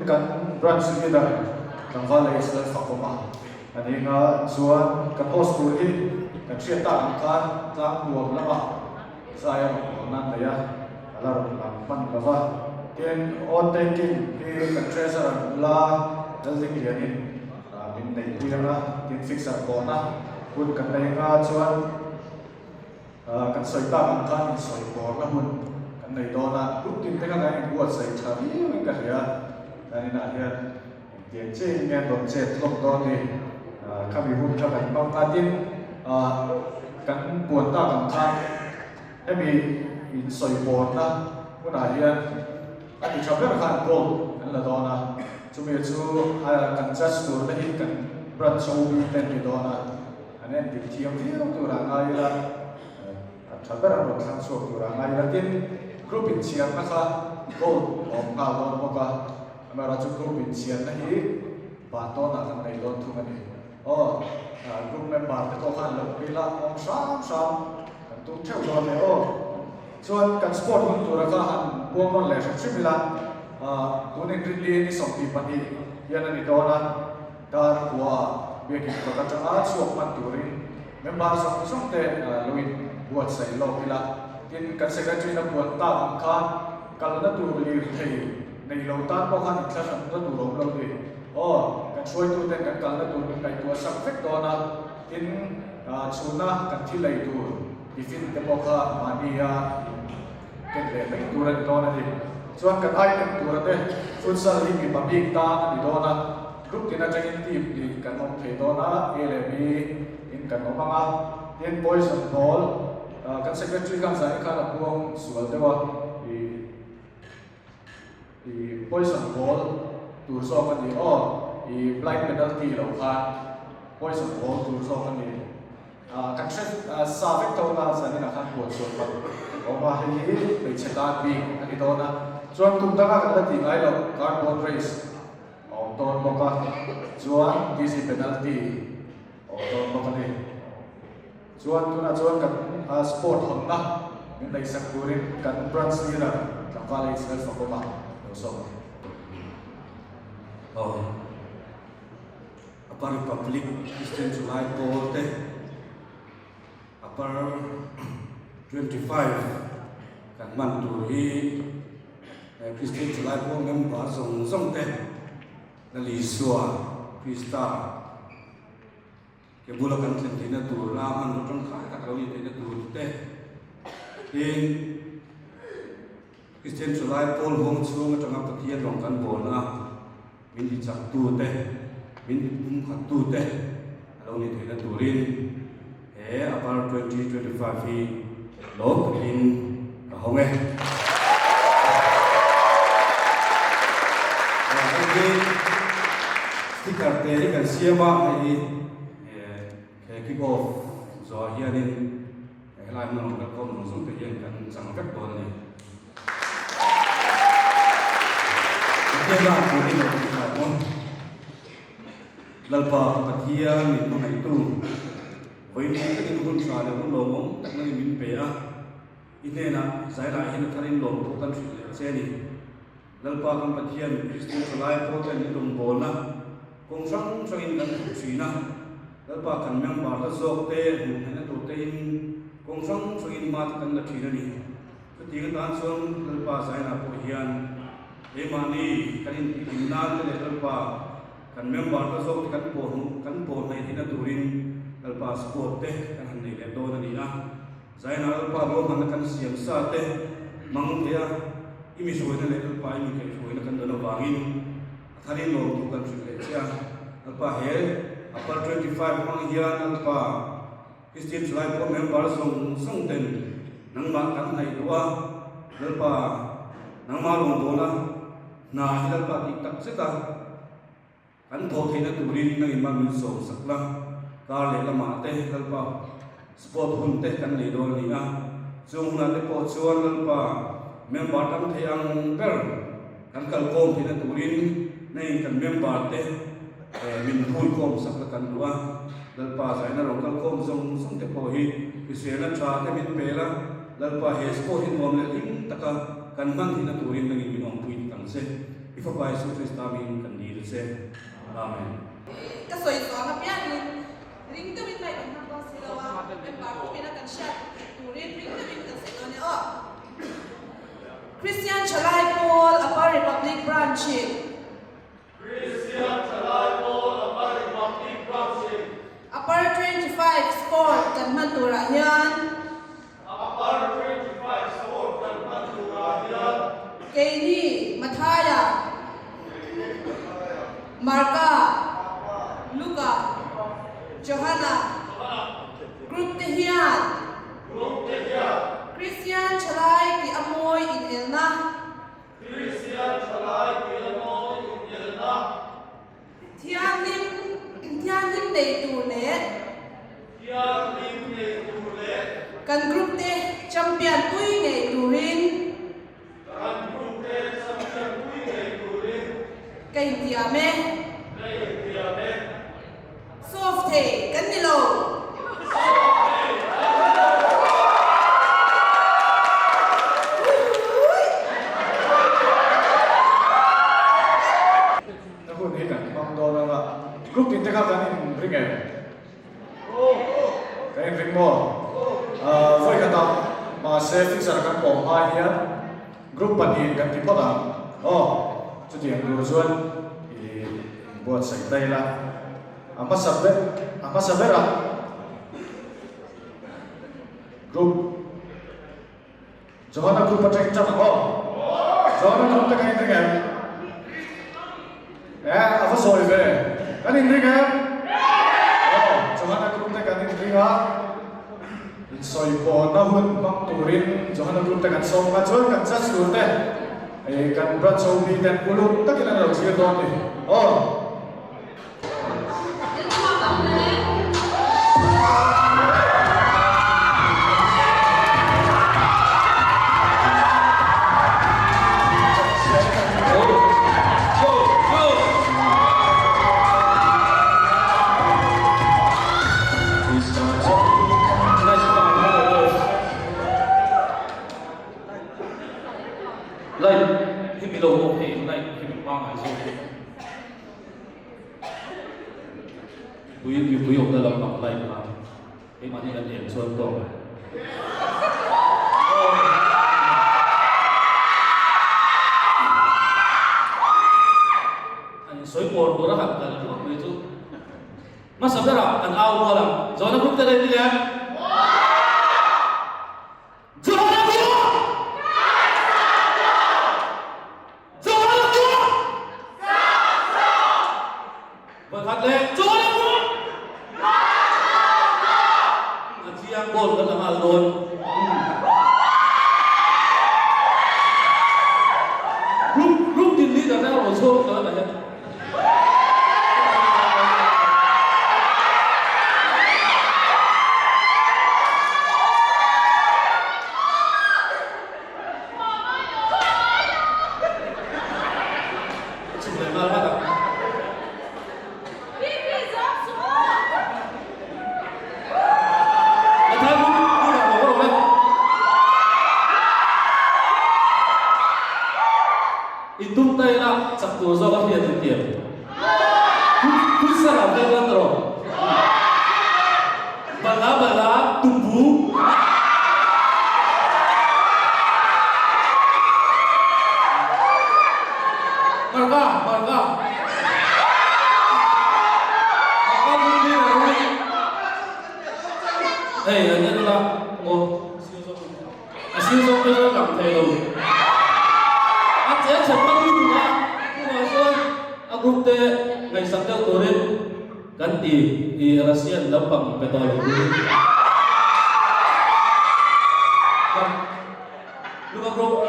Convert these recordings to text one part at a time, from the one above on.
kan branch leader tlangval leh Israel fakawm a a ni nga chuan kan host tur hi kan hriat tak ang khan tlangnuam lamah zai a rawn hawn nan nei a, a la rawn lang hman lo va. Tin, oath taking hi kan treasurer nula Lalding Lianin min neihpui ang a, tin fixer pawhna hun kan nei anga chuan kan sawi tak ang khan insawi pawrna hun kan nei dawn a, group tin te kha kan inbuatsaih tha viauin ka hria, kan inah hian engtiang chiahin nge an rawn chet hlawm dawn ni, khami hun kha kan hmang a, tin kan puan tak ang khan hemi insawi pawrna hunah hian a ti tha ber khan gold an la dawn a, chumi chu kan judge tur te hi kan branch OB te an ti dawn a. An endik thiam viau tur ah ngai ila, a tha ber an rawn thlang chhuak tur ah ngai ila. Tin, group inchhiarna kha gold a awm nghal dawn bawk a, amaherawhchu group inchhiarna hi van tawnah kan nei dawn thung a ni. Aw, group member te pawh khan lo awm ila, awm hram hram kan tum theuh dawn e aw. Chuan kan sport hun tura kha han puang rawn leh hrim hrim ila, tun inrinli ni 22 hian a ni dawn a. Dar kua biakin kawt atanga chhuak hman turin member zawng zawng te lo in buatsaih lawk ila. Tin, kan secretary na puan tak ang khan kalna tur lirthei nei lo tan pawh khan inthlahranna tur a awm lo ni. Aw, kan hruaitu ten kan kalna tur min ngaihtuah sak vek dawn a, tin, chhuna kan thil ei tur tiffin te pawh kha mahnia in ken leh mai tur a ni dawn a ni. Chuan kan item tura te futsal hi mipa bik tan a ni dawn a, group tin atangin team hnih kan awm thei dawn a, A leh B in kan awm ang a. Tin poison ball kan secretary khan zai khan a puang sual deuh a, ih ih poison ball tur zawk a ni aw, ih blind penalty lo khan poison ball tur zawk a ni. Kan hre sa vek tho a, zaninah khan buat sual palh a awm a, hei hi hmeichhe tan bik a ni dawn a, chuan kum danga kan la tih ngai loh cardboard race a awm dawn bawk a, chuan dizzy penalty a awm dawn bawk a ni. Chuan tunah chuan kan sport hawnna min neihsak turin kan branch leader tlangval Israel Fakawma lo sawm a ni. Aw. Upper Republic Christian Chulai pawl te Upper 25 kan hman tur hi Christian Chulai pawl member zawng zawng te Lal Isua Krista ke bula kan thlen theihna tur la hmanraw tangkai tak lo nih theihna tur te tin Christian Chulai pawl huang chhung atanga Pathian rawng kan bawlna Min ti chak tu te, min ti pum khat tu te a lo ni theihna turin he Upper 2025 hi lawm takin ka hawng e. Hei hi sticker te hi kan siam a, hei hi he kick off zawhah hianin helai hmun a rawn kalkhawm zawng zawng te hian kan chang vek dawn a ni. Pathian lak turin a awm thlai maw? Lalpa ka Pathian min hmangaihtu, vawiin takin hun tha leh hun lawmawm tak nangin min pe a, i hnenah zai lah hian a tharin lawmthu kan hrilh leh che a ni. Lalpa kan Pathian Kristian thalai pawl ten i rawngbawlna kawng hrang hrangin kan thawk thin a, Lalpa kan member hla zawk te hmuh theihna tur tein kawng hrang hrangin hma te kan la thin a ni. Chutiang atan chuan Lalpa Zaina pawh hian keimahni kan intihhlim nan te leh Lalpa kan member te zawk te kan pawh hmuh kan pawh hnaih theihna turin Lalpa sport te kan han nei leh dawn a ni a. Zaina Lalpa ruahmanna kan siam sa te hmang thei a, i mi hruaina leh Lalpa i mi kaihhruaina kan dawn avangin a tharin lawmtu kan hrilh leh che a. Lalpa he Upper 25 hmang hian Lalpa Christian Thalai pawh member zawng zawng ten nangmah kan hnaih duh a, Lalpa nangmah rawngbawla hna hi Lalpa tih tak zet a, kan thawh theihna turin nangin mah min sawm sak la, kar leh lamah te Lalpa sport hun te kan nei dawn a ni a, chung hunah te pawh chuan Lalpa member tam thei ang ber kan kalkawm theihna turin nangin kan member te Min hui khawm sak la kan duh a, Lalpa zaina rawn kal khawm zawng zawng te pawh hi hriselna tha te min pel a, Lalpa he sport hi nuam leh hlim taka kan hman theihna turin nangin min awmpui dik ang che. I Fapa Jesuh Krista hmingin kan dil che. Amen. Ka sawi zawng apiangin ring deuhin mic an hmang dawn si lo a, member pumina kan hriat turin ring deuhin kan sawi dawn e aw. Christian Thalai Pawl Upper Republic Branch-in. Christian Thalai Pawl Upper Republic Branch-in. Upper 25 Sport kan hman turah hian. Upper 25 Sport kan hman turah hian. Keini Mathaia, Marka, Luka, Johana group te hian. Group te hian. Christian Thalai tih a mawi inelna. Kristian thalai tih a mawi inelna. Thianghlim thianghlim nei tur leh. Thianghlim nei tur leh. Kan group te champion pui ngei turin. Kan group te champion pui ngei turin. Ka intiam e. Ka intiam e. Solve thei kan ni lo. Solve thei kan ni lo. Na hun hi kan hmang dawn anga group tin te kha kan in ring em? Kan in ring maw? Vawi khatah mahse fixer kan pawm hma hian group pahnihin kan ti phawt ang. Aw, chutiang tur chuan i inbuatsaih daih la. A hmasa ber a hmasa ber a group Johana group atangin tan ang aw. Johana group te kan inring em? Eh, a va sawi ve. Kan inring em? Aw, Johana group te kan inring a. Insawi pawhna hun hmang turin Johana group te kan sawm ang a, chuan kan judge tur te eh kan branch OB ten uluk takin an lo thlir dawn a ni. Aw. Light hi mi lo bawk hei light hi mi pangngai zawk hi. Pui mipui awmna lam pang light kha keimahni kan en chuan tawk e. An insawi pawr tur a han kal ringawt mai chu hmasa berah kan au rual ang. Zawhna group te rei ni em? Zawhna group! Vawikhat leh A chiang goal kan la nghal dawn. Group group tin leader te a rawn chhuak ta lamah hian. Chhuk leh nghal vat ang. Pathian hun hun ah lo rawh le. I tum ta ila chak tur zawk a hriat in tiam. Phun sar ang vel vel rawh. Bala bala tubu. Marka marka. Marka mun ni ru. Hei an en la ngo. A sir zawk te chuan lang thei lo. A che chhe hman lutuk a, chuvang chuan a group te ngaihsak deuh turin kan ti i Russian lampang pe tawh lo turin. Luka group.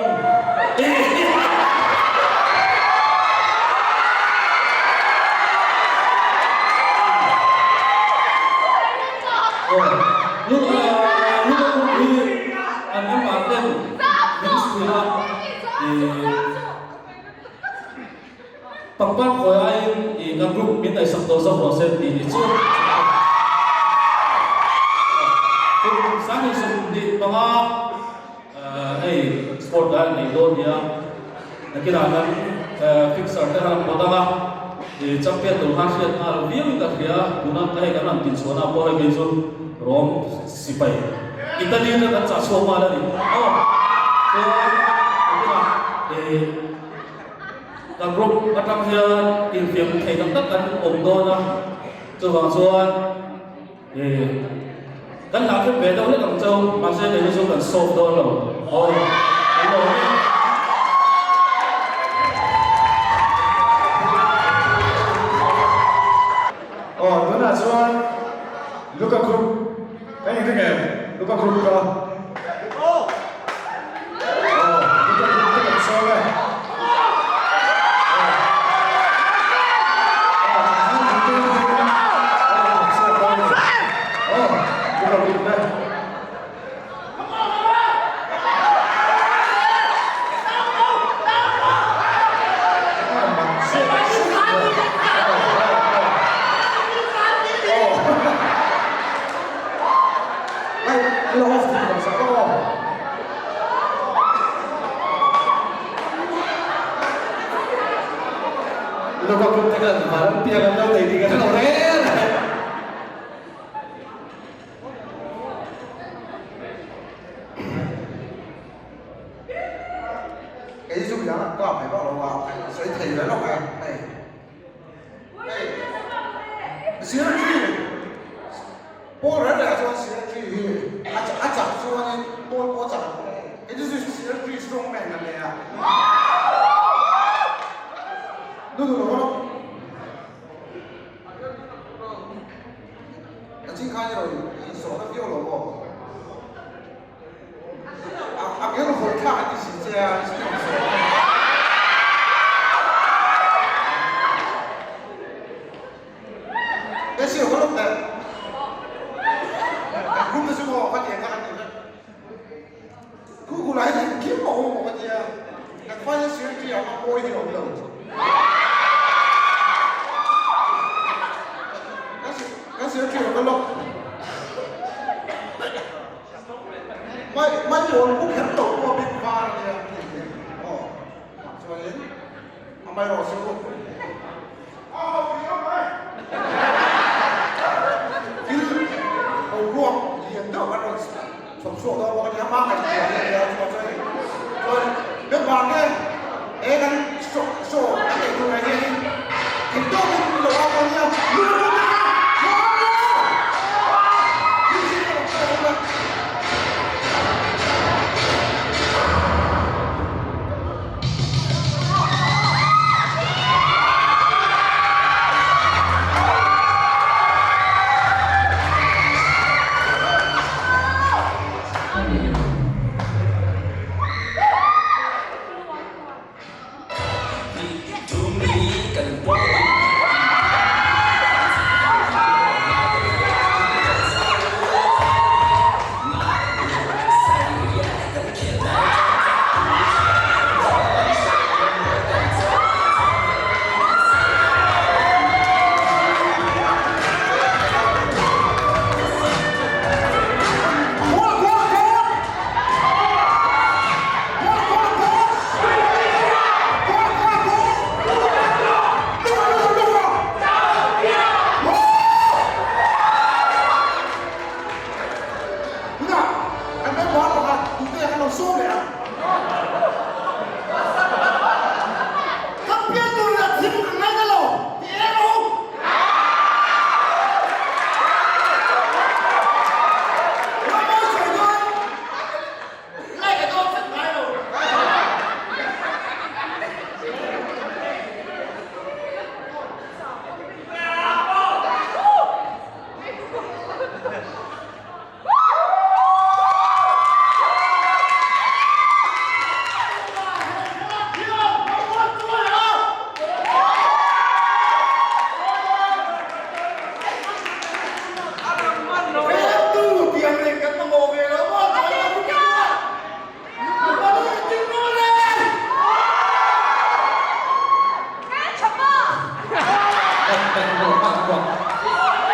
Luka group hi an member ten min hruai a, pangpar khawi aiin kan group min ngaihsak tawh zawk rawh se tih ni chu. Sanghnih 25 hei sport ah nei dawn nia nakinah kan. fixer te han pawt ang a, champion tur khan hriat nghal viau in ka hria, tuna ka hei kan han tinchhuahna pawh hei kei chu Rome sipai Italy te kan chah chhuak nghal a ni. Aw chuan tunah kan group atang hian infiam thei tak tak kan awm dawn a, chuvang chuan. Kan hlah hrep ve deuh hlek ang chau, mahse kei chu kan solve dawn lo. Aw, kan lawm e. Aw, tunah chuan Luka Group kan inring em? Luka Group ka. Aw, Luka Group te kan sawm e. Luka group te khan van piang an lo nei tih ka hre lo reng reng. Kei chu midang an kap ve vak lo a, sawi thei ve lawk e hei. Hei Sirji Paul reng reng ah chuan Sirji hi a chak chuanin Paul pawh a chak ang kei chu Sirji strong man kan nei a. Nu nu lo lawk. A ching khan erawh in sawh na viau lo maw? A keu hawi thlak a ti si che a, i sawh sawh. He sir ka lawk teh. Kan group te chu maw ka ti ang kha kan ti vek. Google ah hian engkim a awm maw ka tia, kan final secretary ah kha mawi hi a awm lo. Kan secretary ah ka lawk. Mai mai pawl buk kher lo pawh a bik var a nia. Aw, chuanin amaherawhchu. Thil boruak lian deuh kan rawn chhawp chhuak dawn bawk a nia, hma ngaihtuah hi a nia chuan chuan chuan member te he kan show kan neih turah hianin theihtawpin min lo au dawn nia, Lungrual taka lo au rawh! Music a rawn play dawn a. Tunah kan member pakhat tute kan lo sawm leh a. Kan pian tur leh thim kan ngai ta lo ti em u. Rammawi sawi dawn like a dawn vek ngai lo.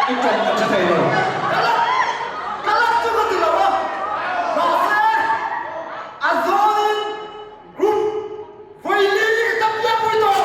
I tawng kan hre thei lo. Ka lak chu ka ti lo a, mahse a zawnin group vawi li ka pianpui tawh.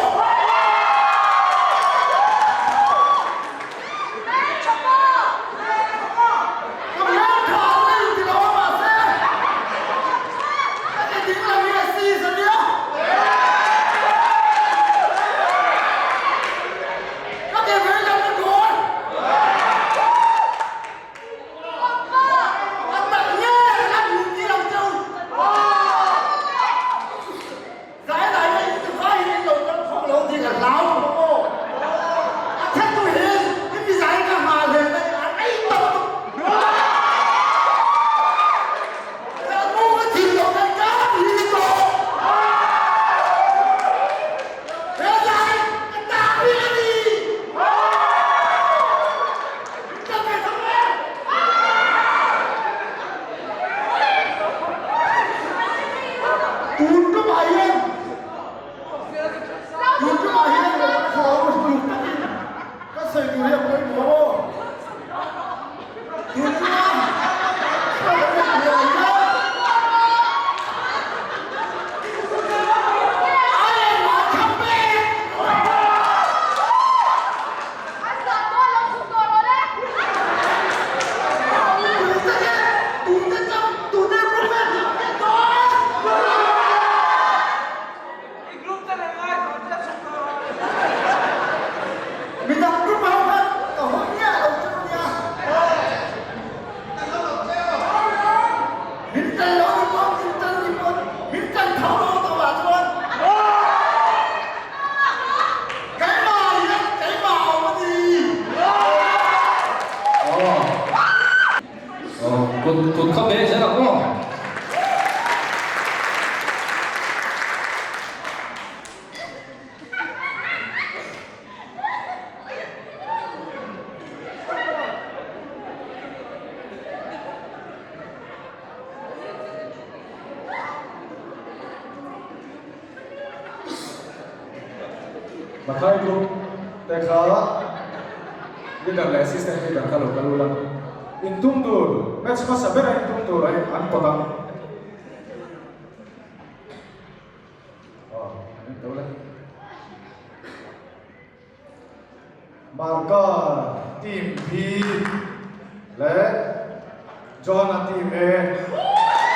Mathai Group te kha leader leh assistant leader kha lo kal ula. Intum tur, match hmasa bera intum tur a an pawt ang. Aw, an en tho le. Marka team B leh Johana team A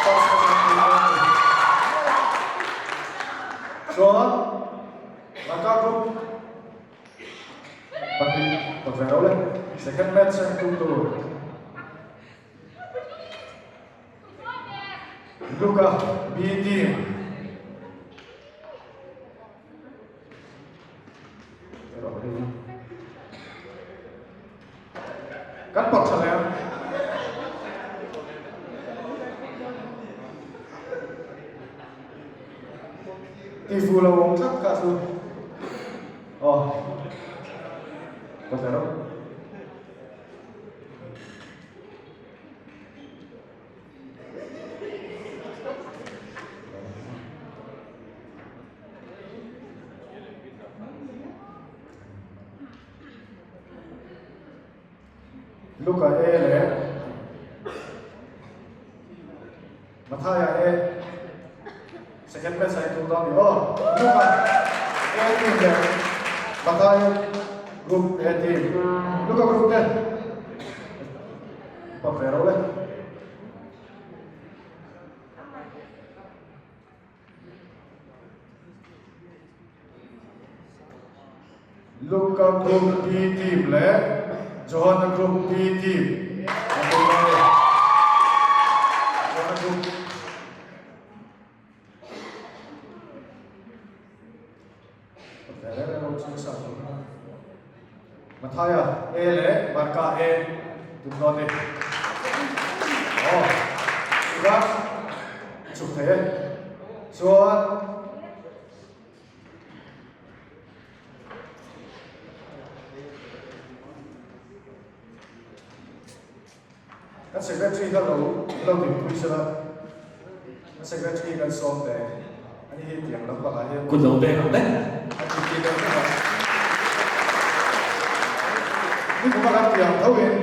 first hmasa team A ni. Chuan Marka group pahnih kawt ve lo le. Second match a intum tur. Luka B team. Kan pawt tha leh. Ti fu lo awm tlat kha chu. Aw. Pawt leh rawh. Luka e leh Mathaia e second match a intum dawn ni aw. Luka A team leh Mathaia group A team. Luka group te pawt ve ro le. Luka Group B team leh Johana Group B team an tum dawn a ni. Johana Group. Mathaia A leh Marka A tum dawn ni. Aw, chuan chhuk thei e. Chuan Kan secretary kha lo lo dinpui sela, kan secretary kan sawm teh ani hi tiang lam pangah hian Kut lo beng ang daih. A ti ti deuh deuh a. Ni kuma kan tiang tho in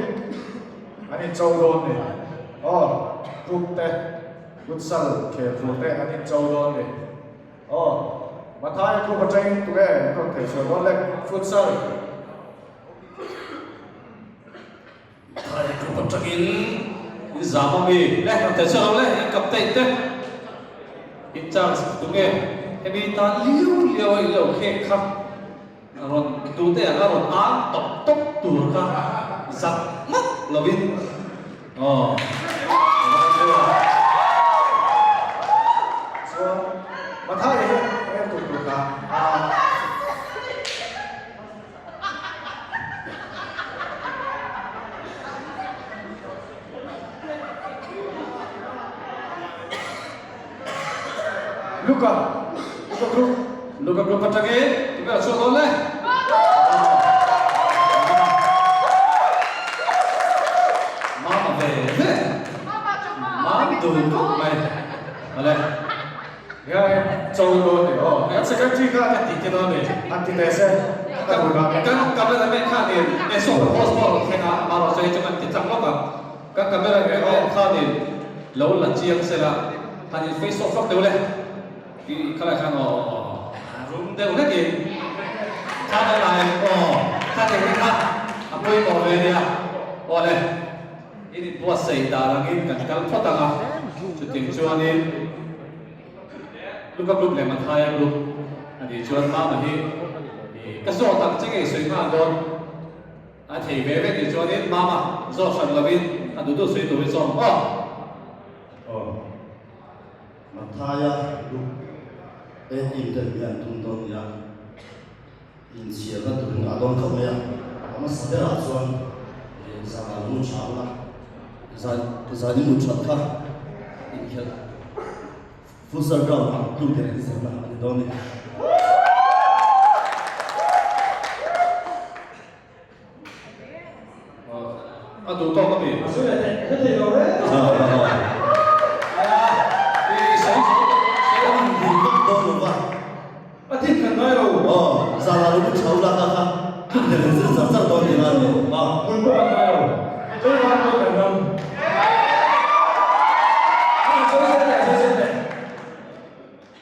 an in cho dawn ni. Aw, group te, futsal khel tur te an in cho dawn ni. Aw, Mathaia group atangin tunge an rawn thei chhuah dawn le, futsal. Thai group atangin in zam a mi le rawn thei chhuak lo le in captain te in charge tunge hemi tan liu liau a in lo khek kha rawn duh te ang a rawn ang tawp tawp tur kha zak ngawt lovin aw Chuan Mathai hian eng tur tur kha a Luka, Luka group. Luka group atangin tunge a chhuak dawn le? Mama ve ve. Mam dun khawp mai. Awle. Nge cho dawn ni aw. Kan secretary kha ka ti te dawn ni. An ti teh se. Ka duh dan. Kan camera man khanin e saw post pawh a rawn thleng a, amaherawh chu hei chu kan ti chak lawk a. Kan camera man khanin lo la chiang se la, han in face off vak deuh le. I khalai khan aw rum deuh hlekin kha kan lai aw kha te hi kha a pawimawh ve nia. Aw le. In inbuatsaih dan angin kan kal phawt ang a, chutiang chuanin Luka group leh Mathaia group a nih chuan Mama hi ka zawt ang che ngei sawi nghal dawn a thei ve vek nih chuanin Mama zawt hran lovin a duh duh sawi turin sawm aw. Aw, Mathaia group A team ten hian tum dawn nia. Inchhirna tur nghah dawn khawp mai a, a hmasa berah chuan zan mu tha ula, zan zan i mut that kha inkhelh futsal ground ah tluk ber inzirna a ni dawn a ni. A duh tawk a mi. A sawi leh teh, ka thei lo reng. I sawi zo tawh A duh tawk dawn lo va. A thin khat ngai lo. Aw. Zan ah lo mu tha ula kha kha tluk der in zir char char dawn tihna a ni a. Hmun pawh an ngai lo. Chuvang pawh kan ngam. Sawi zel teh, sawi zel teh.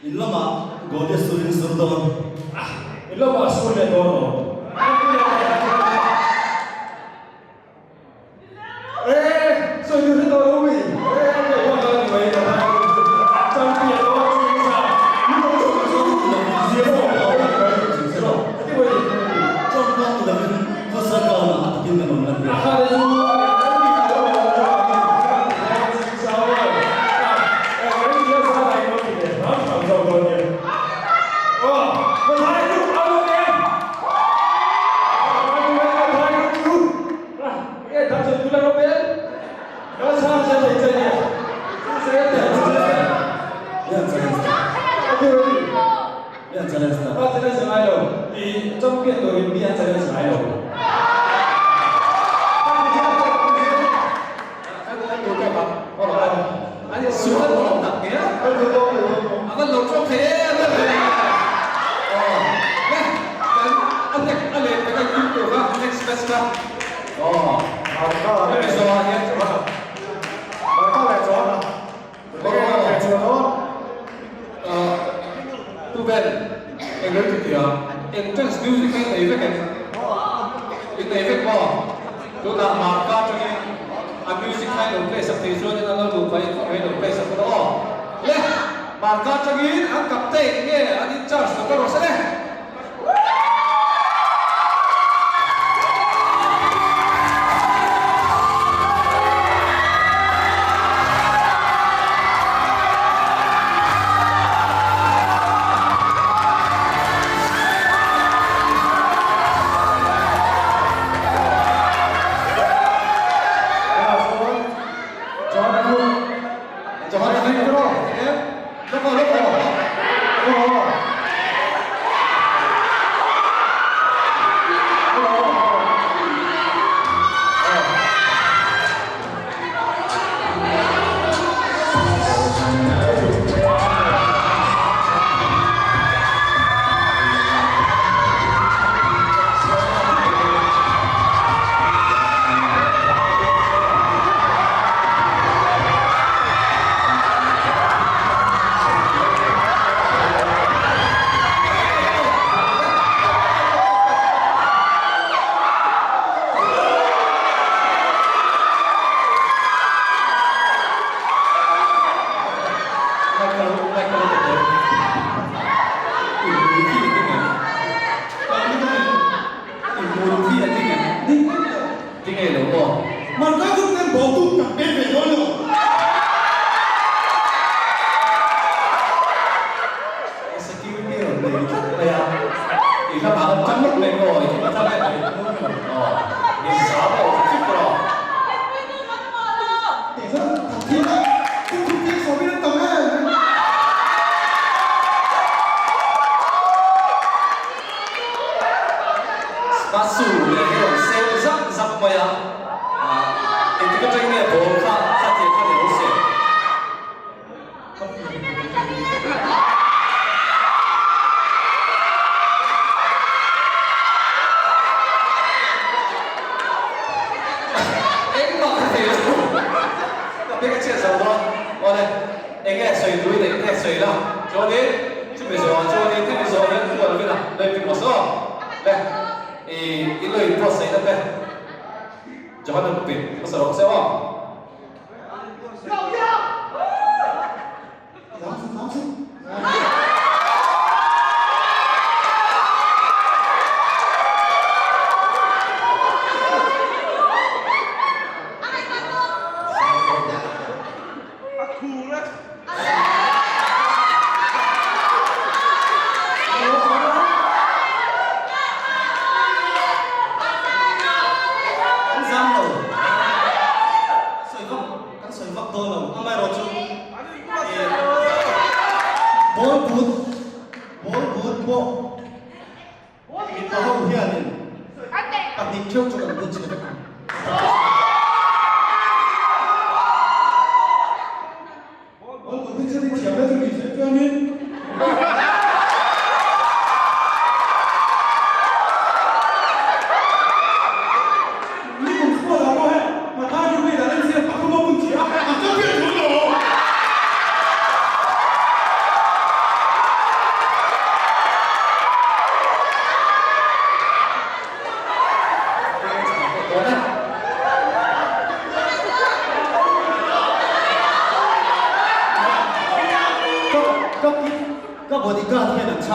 In lamah Gode sur in sur dawn. In lamah a sur leh dawn lo. Tawngkam ni lovin khawsar ground-ah a takin kan awm lan tir.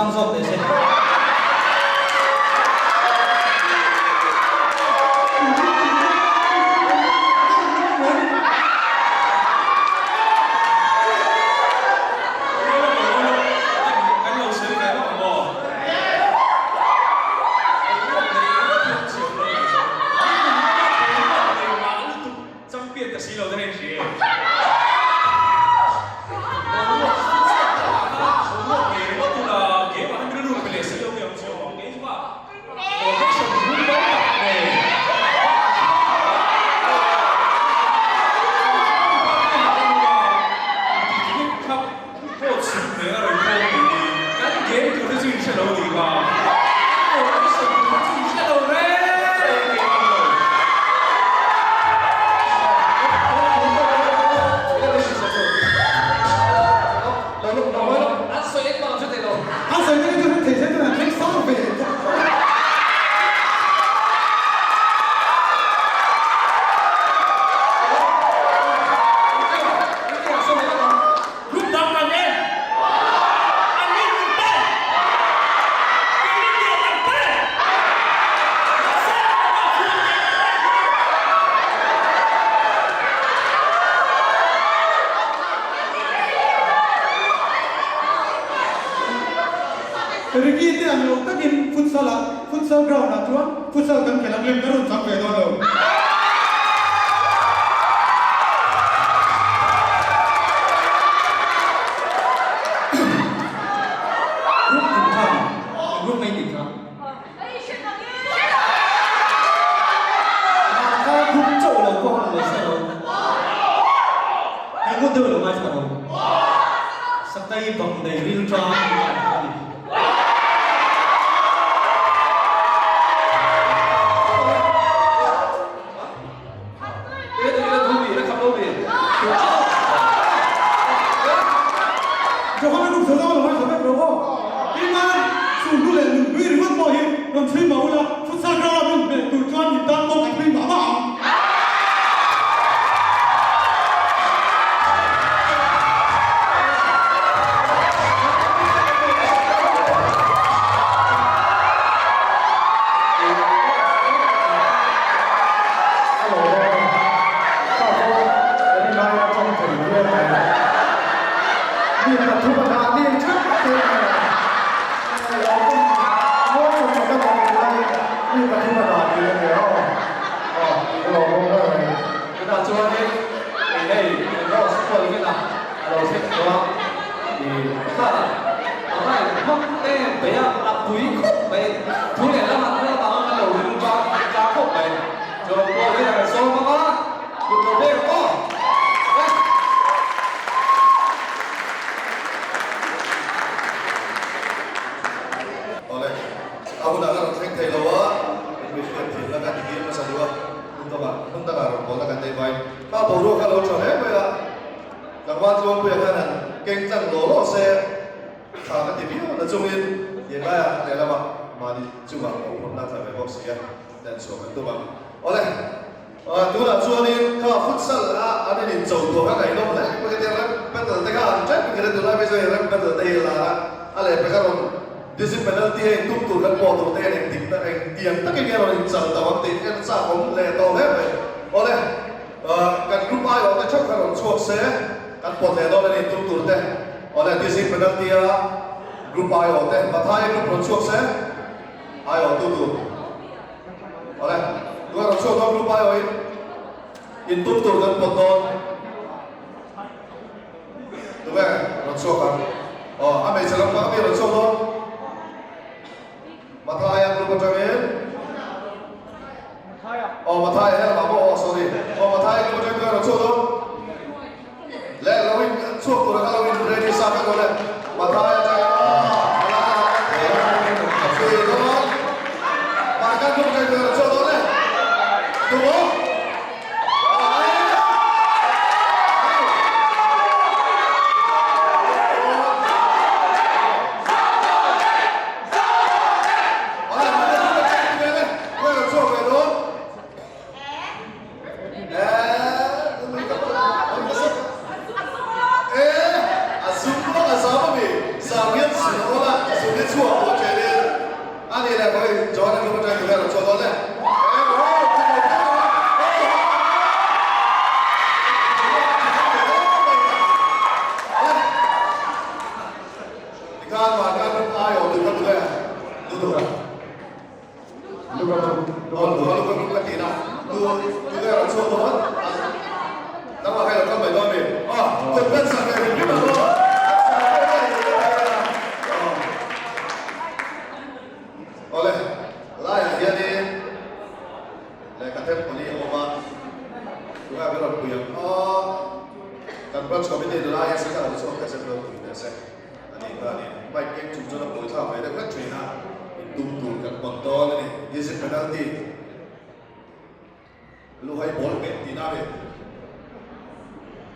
chhang zawk teh se. Kan lo sawi ve lawk ang aw. Champion ta si lo te hei hria e. Boruak chiah tak ah khan boruak ngei ringawt ula game ah khan rilru pe leh si lo nge awm chiang awm ang kei chu kha formation mumal tak nen Coach hmel a rawn thawk tih hi kan game tur te chu in hre lo nih kha. Formation tur te chu in hre lo reng reng kei ngam lo. An sawi engmah ang hre thei lo. An sawi te chu hre thei se chuan an thleng sang ve tawh. Group dang kan en. An rin min pe. Keini tir kan pe. Mahse kan chhung nen kan pe. Ricky te ang lo takin futsal ah futsal ground ah chuan futsal kan khelh ang lem ka rawn chang ve dawn lo. Group tin kha group mai tin kha. Mahka group chauh lo pawh ang lo hre lo. Hei ngut deuh lo ngaithla lo. Sakai bang nei ril tang an kai kha a ni. Johana nu thla lo ngaithla vek rawh aw. Keimah chu nu leh nun hlui ringawt pawh hi rawn chhui mah ula, futsal ground a min hmeh tur chuan min tan pawh kan hlui mah mah ang. A lo dawn a, kha pawh kan inlai a tawng thei viau mai. Mi pathum a dah lir theuh theuh mai a, ngawi chawp chawp a tawng laiin mi pathum a dah lir a nia aw. Aw, ka lo bawk ber mai. Tunah chuanin ih hei kan host Paul Vena a lo thleng tawh a, ih kha a rain hmang em mai a, a pui khawp mai. Thu leh lamah kal avanga kan lo ring ta ta khawp mai. Chuan Paul Vena kan sawm ang a, kut lo bek ang aw. Awle, a hunah ka rawn thleng thei lo a, in mi hriat thinna ka ti hir hmasa duh a, hmun dangah hmun dangah rawn bawlna kan nei mai. Kha boruak kha lo tha hle mai a, tlangval Tluangpuia khan han keng tlang law law se tha ka ti viau na chungin tianglaiah a lehlamah mahni chungah mawhphurhna a tla ve bawk si a, dan chhuah kan tum ang. Awle. Tunah chuanin kha futsal a an in incho tur kha ngaihnawm hle mai ka tia, rap battle te kha an ṭep in ka hre tunlai phei chuan hei rap battle te hi a lar a, a lehpek a rawn dizzy penalty a intum tur kan pawh tur te hian eng dik tak eng tiang takin nge rawn inchal tawh ang tih en chak awm leh tawh hle mai. Awle, kan group aiawh te ṭheuh kha rawn chhuak se kan pawt leh dawn a ni intum tur te. Awle, dizzy penalty a group aiawh te Mathai group rawn chhuak se aiawh tu tur. Awle, tunah rawn chhuak dawn group aiawhin intum tur kan pawt dawn. Tunge rawn chhuak ang? Aw, a hmeichhe lampang ami rawn chhuak dawn. Mathaia group atangin Aw, Mathaia helamah pawh aw, sorry. Aw, Mathaia group atangin tunge rawn chhuak dawn? Le, lo in chhuak tura kha lo in ready sa vek awle. Mathaia atangin aw, Malana a pui dawn. Mahkan group atangin tunge rawn chhuak dawn le? Tumaw? Oh, Luka group ka tihna. Tu tu nge rawn chhuak dawn? Nangmah kha i lo kal mai dawn mi? Oh, kut ben sak leh hrim hrim ang aw. Awle, laiah hianin lehkha them pali a awm a, tunah ka rawn pui ang aw. Kan branch committee nula hian se ka lo chhuak teh se, ka lo pui teh se. A nih kha a ni. Bike keng chung chuan a pawi thlak ve deuh hlek thin a, intum tur kan pawn dawn a ni. Easy penalty. Luhai ball pet tihna a ni.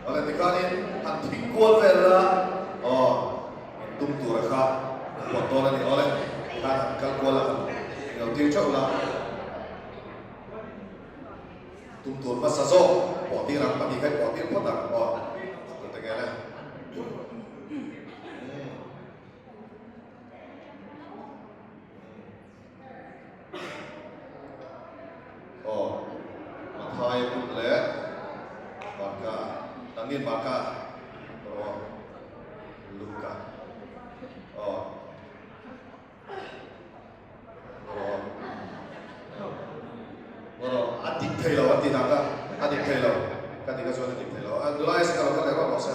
Awle tikhanin han thing kual vel la, aw intum tura kha pawn dawn a ni. Awle tikhan han kal kual a, han lo tir theuh la. Tum tur hmasa zawk pawh tir ang, pahnih kha i pawh tir phawt ang aw. Tute nge le? Aw, Mathai group leh Marka, nangni Marka rawh Luka. Aw. A dik thei lo a ti nak a, a dik thei lo, ka dik a chuan a dik thei lo. A nula ese ka lo kal leh rawh rawh se.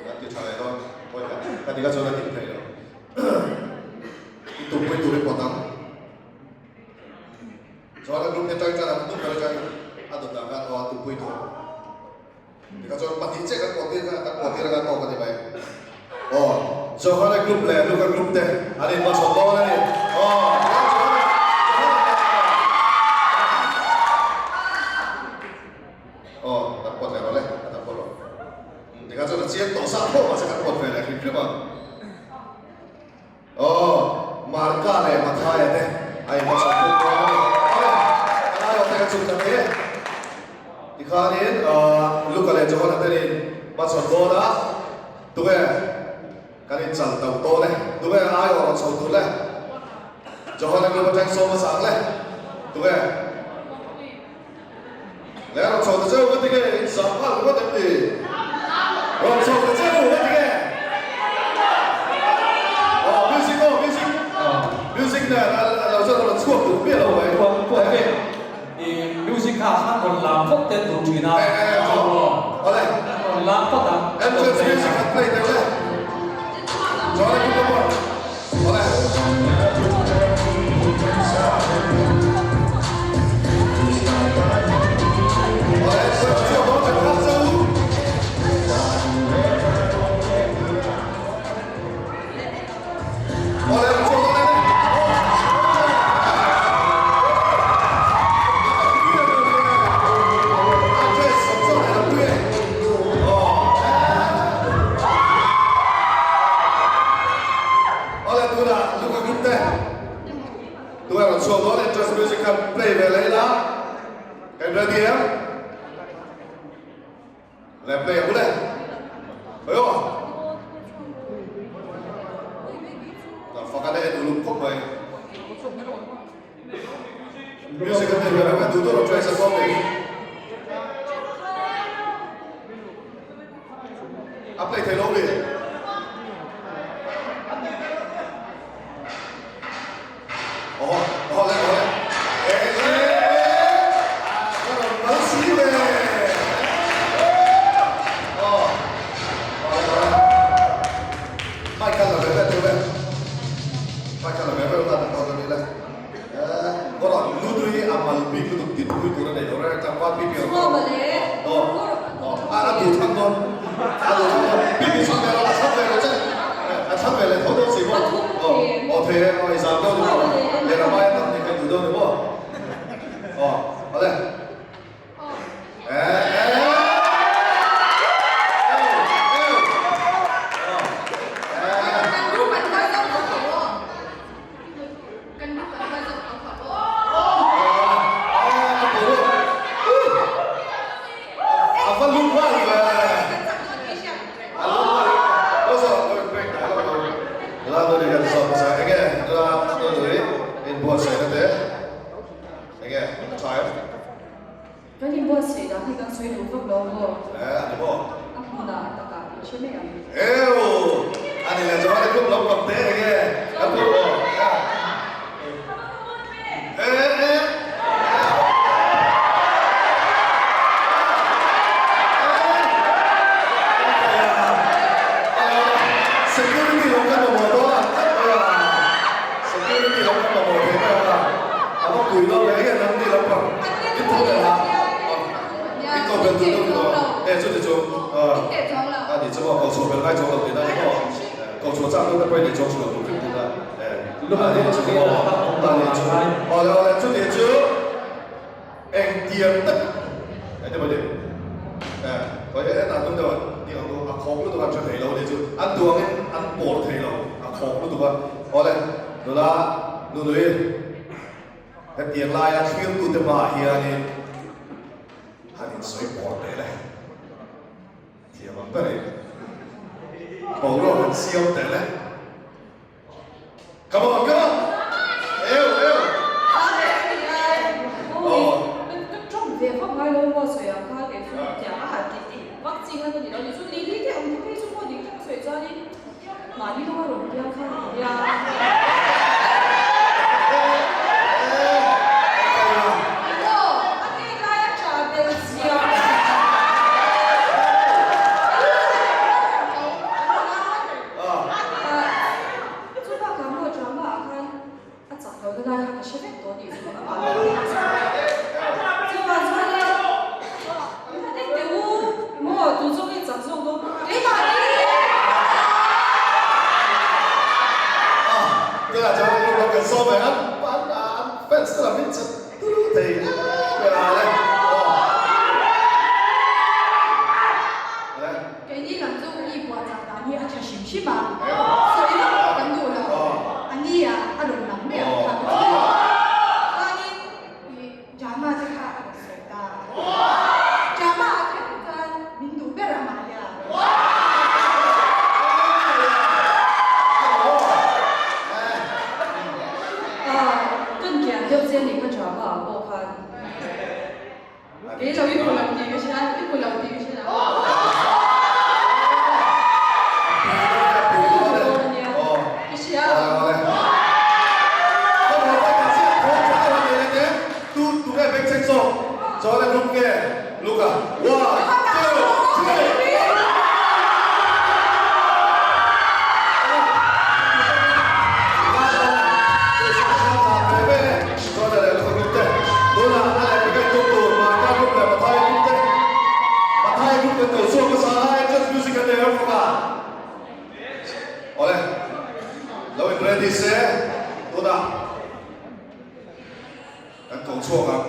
Kan ti tha leh dawn, pawi ka ka dik a chuan a dik thei lo. I tumpui tur i pawt ang. Chuan a group te tang tan a tum ber atang a dawt ah khan aw a tumpui tur. Tikha chuan pahnih chiah kan pawh tir kha kan pawh tir anga tawk a ni mai. Aw, Johana group leh Luka group te an inhmachhawn dawn a ni. Aw, tikhan Johana, Johana Aw, kan pawt leh rawh le, a tam pawt rawh. Tikha chuan a chiang tawh sa tho mahse kan pawt ve leh hrim hrim ang. Aw, Marka leh Mathaia te a inhmachhawn bawk dawn a ni. Awle, a lai awm te ka chhuk ta mai e. Tikhanin Luka leh Johana ten in hmachhawn dawn a, tunge kan inchal to dawn e? Tunge ai awh rawn chho tur le? Johana group atang sawm hmasa ang le? Tunge? Le rawn chho ta cheu ka ti nge in zah nghal ringawt em ni? Rawn chho ta cheu ka ti nge? Aw music aw music music nen a lo chuan a rawn chhuak duh miah lo mai. Puan ve i music kha han rawn lam phawt te duh thin a. Awle. Rawn lam phawt ang. Entrance music han play deuh le. Chuan a group a Awle. Awle, chhuak dawn kan nghak che u. Awle, chhuak dawn em? Awle tunah Luka group te tunah rawn chhuak dawn entrance music khan play ve leh ila kan ready em? Le play ang ule ayo ta faka le en uluk khawp mai music an nei ve reng a duh duh rawn try sa zawk ni A play thei lo mi? Aw, aw le, aw le. E e, ka rawn mal si ve. Aw, aw le, aw le. Mic kha la ve ve teuh le. Mic kha la ve ve la, tak tawh ni le. Aw rawn lu hi a mal bik lutuk dinpui tur a nei lo reng tlangval pipi a rawn aw aw a a duh thlang dawn a duh thlang dawn pipi chhang ve rawh a chhang ve rawh che a chhang ve leh tho dawn si maw aw aw thei e aw i zam dawn ni maw lehlam aia tam ni kha i duh dawn ni maw aw awle Kan inbuatsaih dan hi kan sawi duh vak lo maw? Eh, a ni maw? A hmunah takah in hre mai ang. Eu! A ni leh chuan a group lam pang te enge? Ka group aw. mamawh thei mai ang a, a va pui dawn ve, enge nang ni lampang in tho leh la, in ko bel tur deuh ni maw, e chuti chu a ni chu maw, ko chhuah bel ngai chuang lo tihna ni maw, ko chhuah chak deuh te pawhin nei chuang chhuah tur hrim tihna e, a ni chu maw, a ni chu, awle awle chuti chu engtiang tak eng te pawh ni e, khawi en ah tum deuh a ni ang chu, a khawk lutuk a an hre thei lo a ni chu, an duangin an pawr thei lo, a khawk lutuk a, awle nula nunui. Hetiang laia thlirtute hmaah hianin han insawi pawr teh le, thiam ang berin boruak han siam teh le. Come on, come on! Eu, eu! Ka tawng ve vak ngai lo maw sawi ang kha kei chu tiang a han tih tih vak chi kha ka ni lo ni chu Lily te ang te phei chu maw dik tak a sawi chuanin Mahni lawng a rawn piang kha a nia. Aw, a tet lai a tah bel zia. Chu bakah maw drama ah khan a chak lo na lai kha ka hre vek tawh nih chu amah lo piang chu. Chuvang chuan e, min han en teh u maw tu zawk nge chak zawk dawn keimahni. Tunah chuan an rawn kan sawm ve an an fans te lam in chat turu thei em em a le aw. Keini lam chu mi buatchah dan hi a tha hrim hrim a, sawi vak pawh kan duh lo, a ni a, a rawn lang mai ang kha ka ti a. Chuanin ih drama te kha a rawn sawi ta, drama ah kher chuan min duh ber amah hian. Kan kian deuh che nih kha drama ah pawh khan. Kei lo i hmu lo tih ka hria, i hmu lo tih ka hria. Ka hria. Tunah a leh pek tum tur Marka Group leh Mathai Group te Mathai Group kan ko chhuak hmasa a, Angels Music an nei reuh fawk a. Awle, lo in ready se tunah kan ko chhuak ang.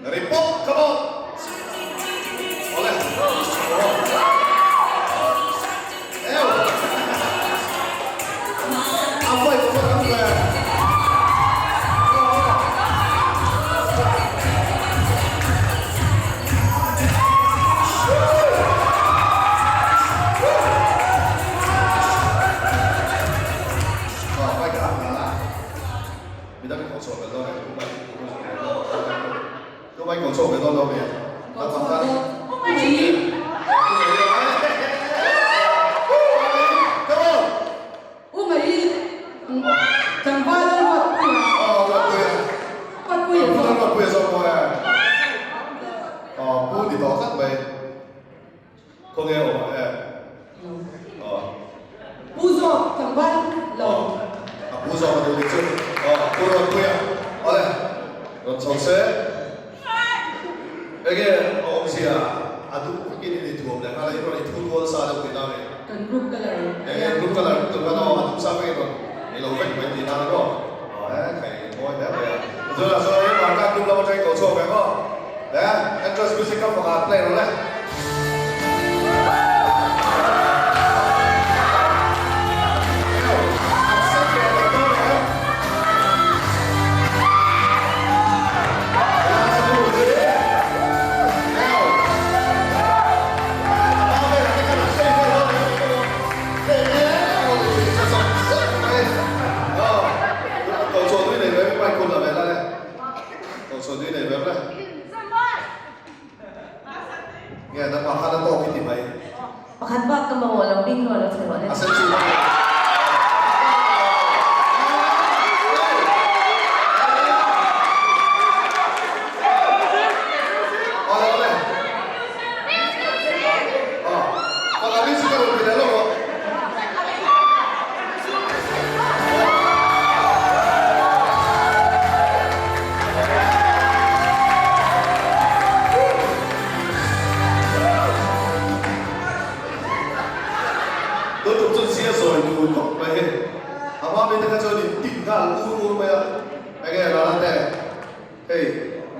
Report, come on! Awle, Ew! A fight a fight ang ve. Midang i kawh chhuah belh dawn em? Tumah i kawh chhuah belh dawn lo mi? U Mai tlangval a Ruatpuia. Aw Ruatpuia. Ruatpuia zawk. Ruatpuia zawk maw e. Aw pu ni tawh tlat mai. Khawnge awm ang e? Aw. Pu zawk tlangval lo. A pu zawk a duh nih chu. Aw Pu Ruatpuia. Awle. Rawn chho se. Enge a awmzia a duh takin in inthuam leh nghal a, in rawn inthu rual sa deuh tihna a ni. Kan group colour. Enge group colour tur khan aw a duh sa vek in rawn ei lo vek mai tihna a ni maw? Aw he khai mawi hle mai a. Tunah chuan hei Marka group lam atangin ko chhuak ve maw? Le entrance music kha pakhat play rawh le. mite kha chuan in tin nghal ur ur mai a, enge Rala te hei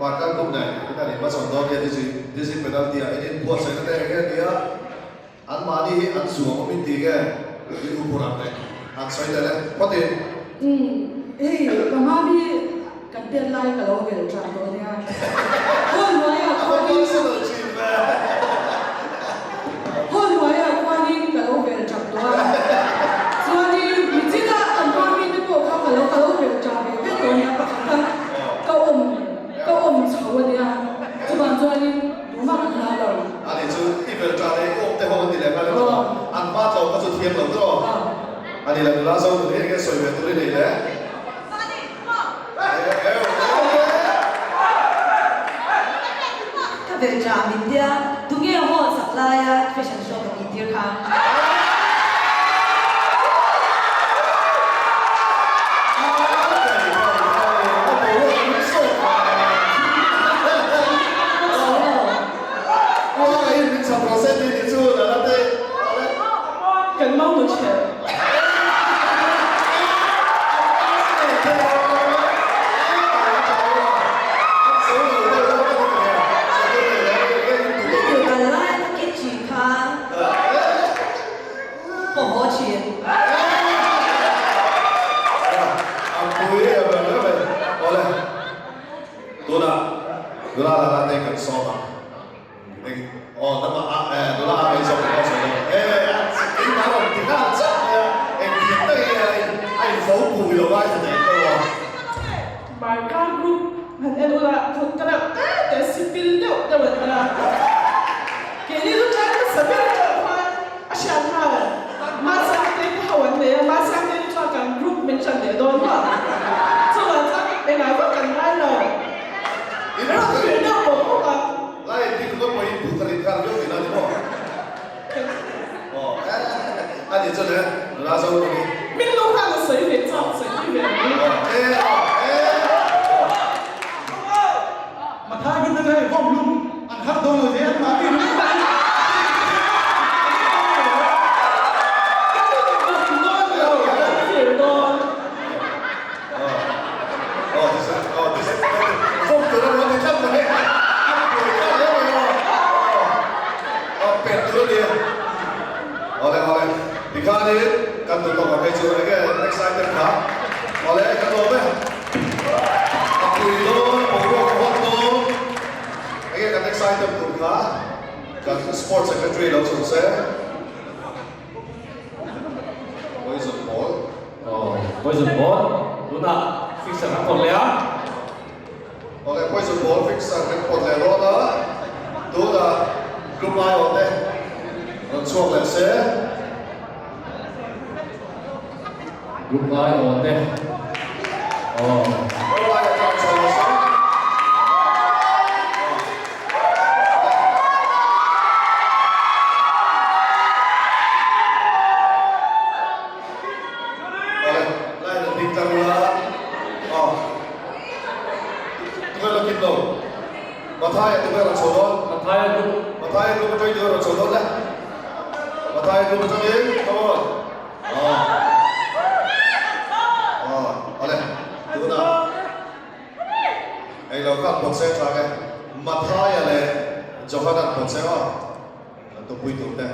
Markar group nen in an inhmachhawn dawn nia dizzy dizzy penalty ah in inbuatsaihna te enge nia an mahni hi an zuam awm in ti nge in huphurh ang le han sawi tel e phawt in. Umm hei ka hmami kan tet lai ka lo vel tah tawh nia hall hnuaiah khuanin hall hnuaiah khuanin ka lo vel tap tawh a chuanin michina kan hmami te pawh kha ka lo ka lo vel tah ve vek tawh nia pakhat kha ka awm ka awm chho ania chuvang chuanin tumah kan hlau lo. Ani chu i vel tah leh i awm te ho an ti leh nghal emaw an hma tlawm kha chu thiam lo tawh. A ni lo nula zo tur hi enge sawi ve tur i nei le? Ka vel tah min tia, tunge hall sak laia fashion show ka tih tir kha? Kan mau nu chhe. Tunah nula lala te kan sawm a. Eng aw dama a eh nula a ei zawk pawh sawi lo eh keimah rawn ti nghal chiah mai a engtiang tak hi a in a in fo pui lo a tha thei tawh a. Marka group han en ula thawk ka reuh te te sipil deuh deuh an nia. Keini chu tlai hmasa ber pawh khuan a hriat nghal Masiangtei te ho an nei a, Masiangtei te chuan kan group min ṭan leh dawn maw? Chuvang chuan engah vak kan ngai lo. Rawn hrilh deuh bawk bawk a. Lai dik vak pawhin duh ka rin nghal viau tihna a ni maw? Aw a ni chuan e nula zo pawh hi. Min lu khan a sawi ve chak sawi pui ve ang. Aw e aw e. Mathai group te chu hei vawm lum an har dawn lo zel mah ti ringawt mai. Sports Secretary lo chho se Poison Ball. Aw, Poison Ball. Tunah fixer an pawt leh a. Awle, Poison Ball fixer kan pawt leh dawn a. Tunah group aiawh te rawn chhuak leh se. Group aiawh te. Aw. Group aiawh te rawn chho leh se. Awle, line an ding tlang ula. Aw. Tunge la kim lo? Mathaia tunge rawn chho dawn? Mathaia group. Mathaia group atangin tunge rawn chho dawn le? Mathaia group atangin, come on. Aw. Aw, awle, tunah. Ei lo kha an pawt se tha nge? Mathaia leh Johana an pawt se aw, an tupui tur te.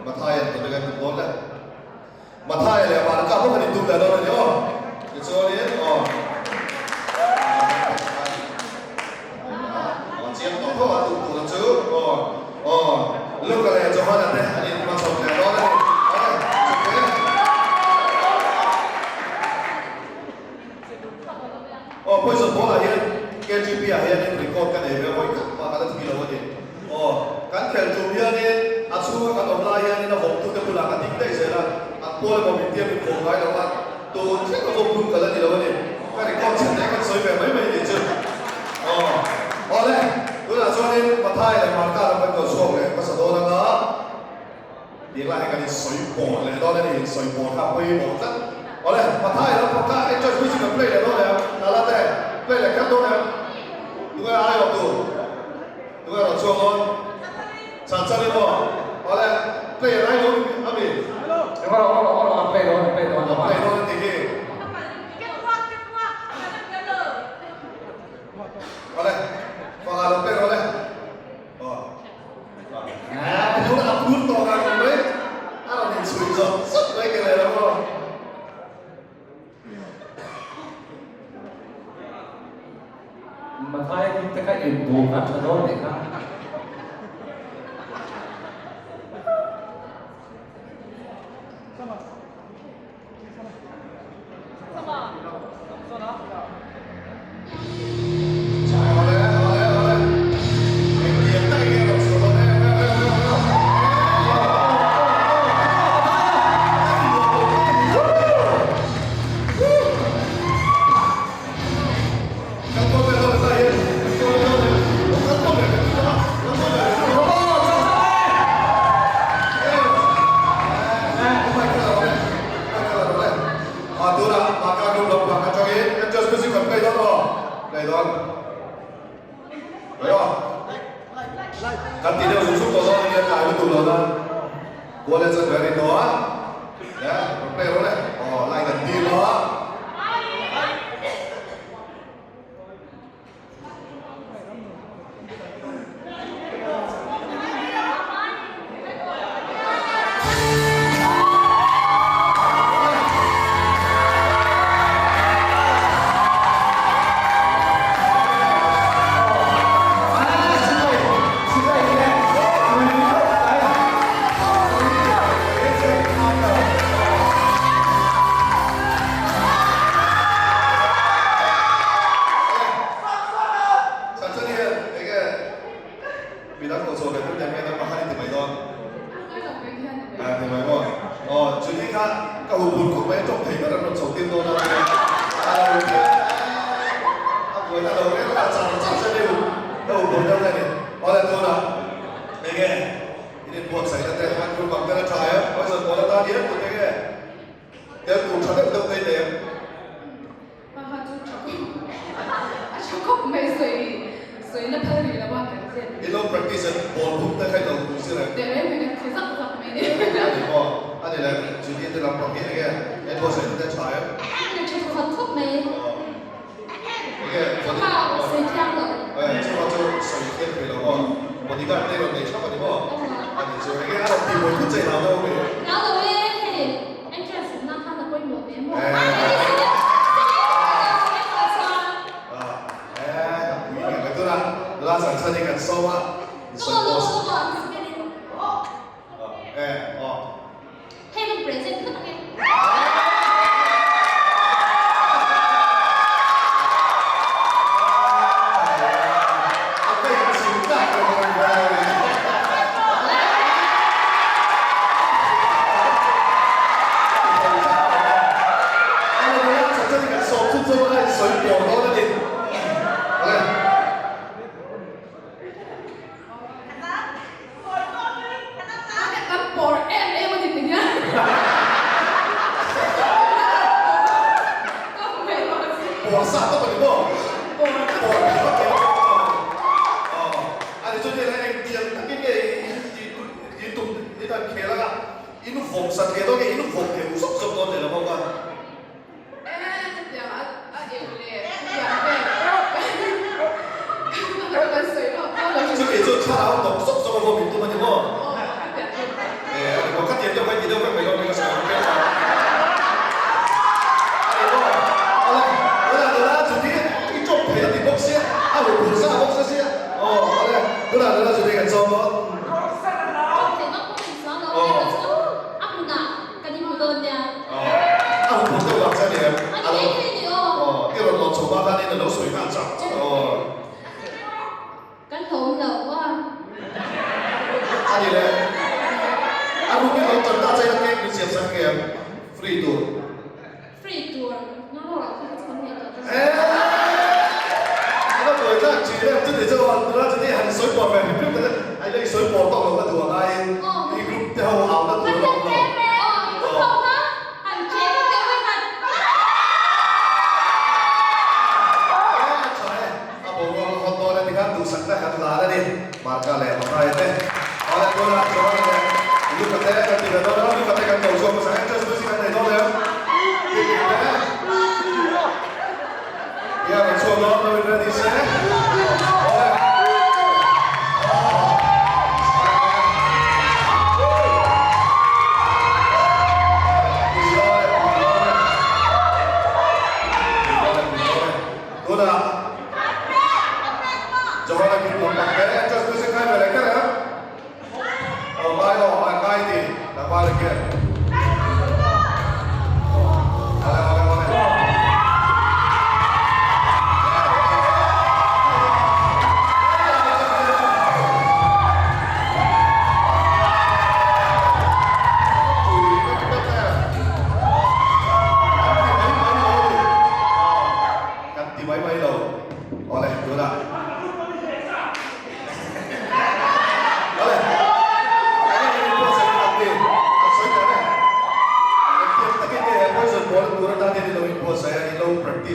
Mathaia an tawt eng an tum dawn le? Mathaia leh Marka bawk an intum leh dawn a ni aw. Tichuanin aw. Aw chiang tawh tho a tum tur chu aw. Aw Luka leh Johana te an inhmachhawn leh dawn a ni. Awle chuteh. Aw poison ball ah hian KGP ah hianin record ka nei ve a vawi khat mah ka la thi lo a ni. Aw kan khelh tum hianin a chhunga kan awm lai hianin a vawmtute bulah ka ding daih zel a, an pawl emaw min tia min vawm ngai lo a, tun thleng a vawm hun ka la ni lo a ni. Ka record chhe te kan sawi ve mai mai nih chu. Aw awle tunah chuanin Mathai leh Marka lam kan ko chhuak leh hmasa dawn anga tih lai hi kan insawi pawh leh dawn a ni, insawi pawh kha a pawimawh tlat. Awle Mathai lam pawh kha enjoy music kan play leh dawn em? Nala te play leh kher dawn em? Tunge aiawh tur? Tunge rawn chhuak dawn? Chhan chhan i maw? Awle play a ngai lo a mi? zawt zawt mai ke leh lo maw. Mathaia group te kha inbum a tha dawn nih kha. Kan ti deuh zung zung tawh dawn ania tlai lutuk lo nan kual e chuan very tawh a le rawn play rawh le aw line an dil a.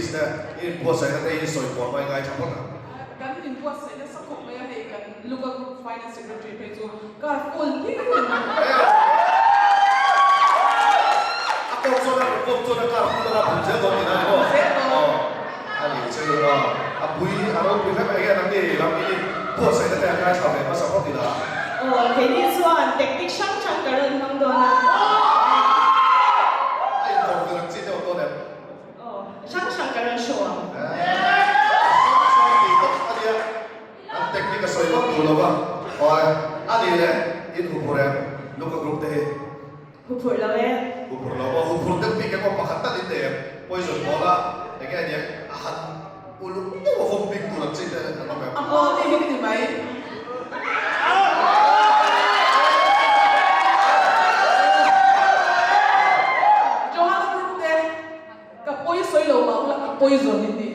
Practice te i inbuatsaihna te hi sawi puah hmai ngai tha phawt ang. Kan inbuatsaih nasa khawp mai a, hei kan Luka Group Finance Secretary phei chu car full hlir a ni. A kawp chuan a kawp chuan a car full a pun zel dawn tihna a ni maw? Aw a ni chu aw a pui a ropui hlek mai hian an ni lam in inbuatsaihna te an ngaithla ve hmasa phawt ila. Aw keini chuan tactic hrang hrang ka rawn hmang dawn a. A inkawm ve ang chi deuh dawn em? Aw hrang hrang ka rawn show ang. Hrang hrang tih tawp a nia. An technique a sawi vak duh lo va. Aw a ni le in huphurh em Luka group te hi? Huphurh lo e. Huphurh lo maw? Huphurh deuh bik emaw pakhat tal in nei em? Poison ball a enge a nia a han uluk deuh a vawm bik tur ang chi te an awm em? A hma te hi ka ti mai. Johanna group te ka pawi sawi lo mah ula ka poison in ni.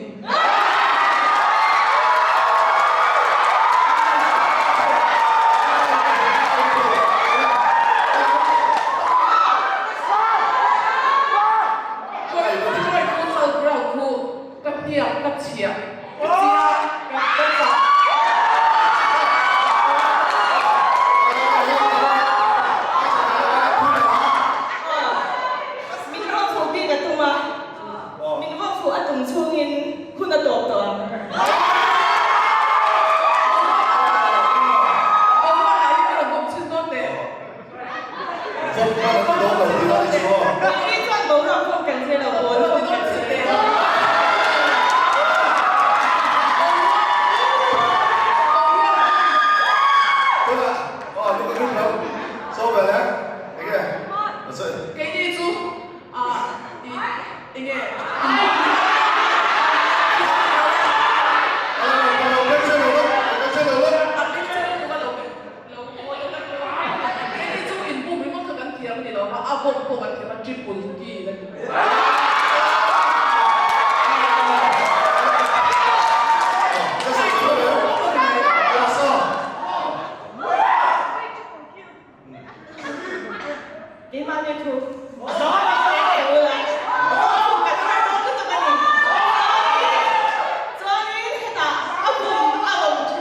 Troy futsal ground khu ka hniak ka chhiah ka chia ka ka chah. Min vawk fuh bik a tum a, min vawk fuh a tum chhungin hun a tawp tawh ang. Keini chuan boruak pawh kan zir lo, ball pawh kan zir lo. Keini chu ih enge. Keini chu inbum ringawt kha kan thiam a ni lo va, a vawk pawh kan thiam a, triple kill a ni mai. Keimahni thu zawn in nei teh ula, vawk kan har dawn lutuk a ni. Chuanin hetah a bum a awm tha.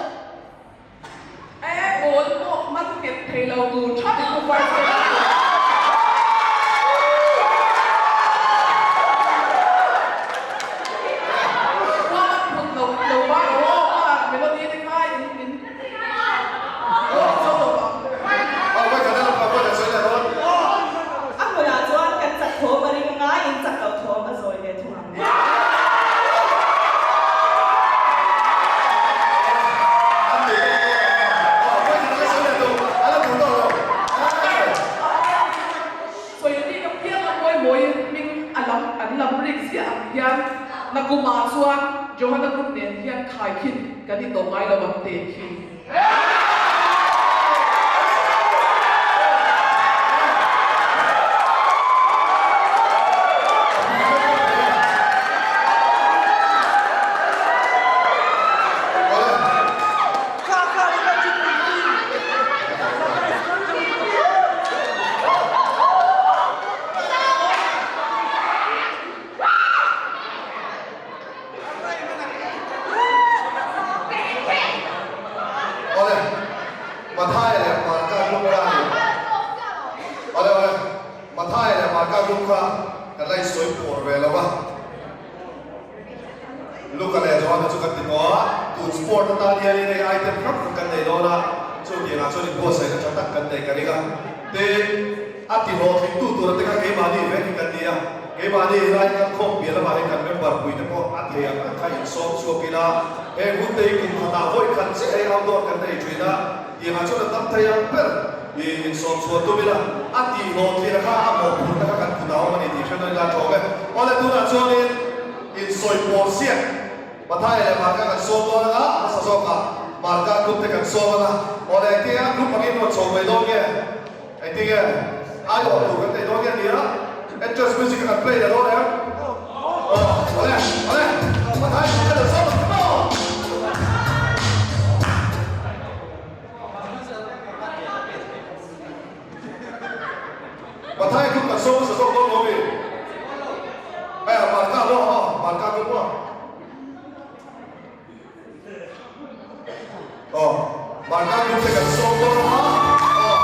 E ball pawh man nghet thei lo tur tha ni chu first step a ni. Khua man phut lo lo va rawh aw a melody te kha in in zo lo vang. A hmunah chuan kan chak thawm a ring anga in chak loh thawm a zawi ve thung ang. Sawi bik apiang a mawi mawi hming a lam an lam rik ziah ang hian Nakumah chuan Johana group nen hian khaikhin kan intawh ngai lo ang teh khi. Awle, Mathaia leh Marka group kha a ni. Awle awle, Mathaia leh Marka group kha kan la insawi pawr ve lo va. Luka leh Johana chu kan ti tawh a, tun sport atan hianin hei item hrang hrang kan nei dawn a, chutiangah chuan inbuatsaihna tha tak kan nei ka ring a. Tin, a ti hlawhtlingtu tura te kha keimahni vek hi kan ni a, keimahni helai kan khawm piah lamah hian kan member puite pawh a thei ang ang kha insawm chhuak ila, heng hun te hi kum khatah vawi khat chiah hei outdoor kan nei thin a, tiangah chuan a tam thei ang ber i insawm chhuah tum ila, a ti hlawhtlina kha a mawhphurhna kha kan kut a awm a ni tih hre nawn ila a tlawm e. Awle tunah chuanin insawi pawr siak Mathaia leh Marka kan sawm dawn anga, a hmasa zawkah Marka group te kan sawm anga, awle engtinge a group angin rawn chho mai dawn nge? Engtinge aiawh tur kan nei dawn nge nia? Entrance music a kan play leh dawn em? Aw, awle, awle, Mathaia group te lo sawm ang che maw? Mathaia group kan sawm hmasa zawk dawn lo mi? Aia, Marka maw? Aw. Barca group maw? Aw, Barca group te kan sawm dawn a. Aw,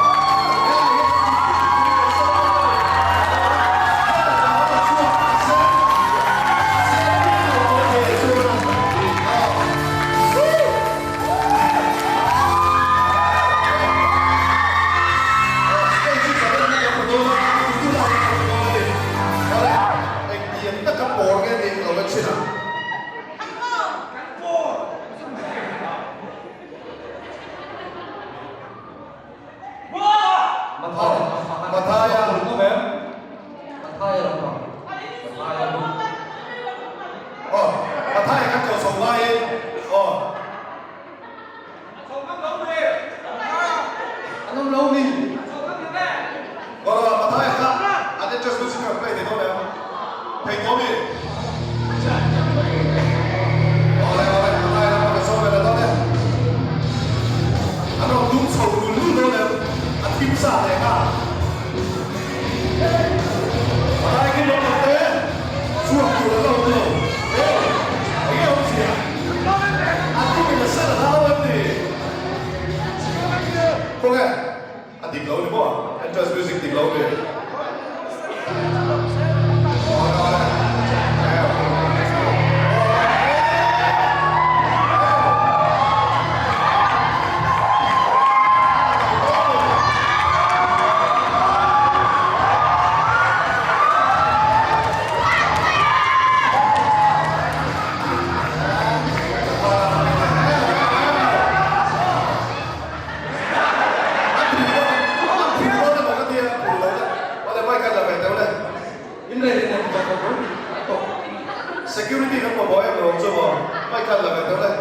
Security kan mamawh em lo chu maw? Mic khan la ve deuh le.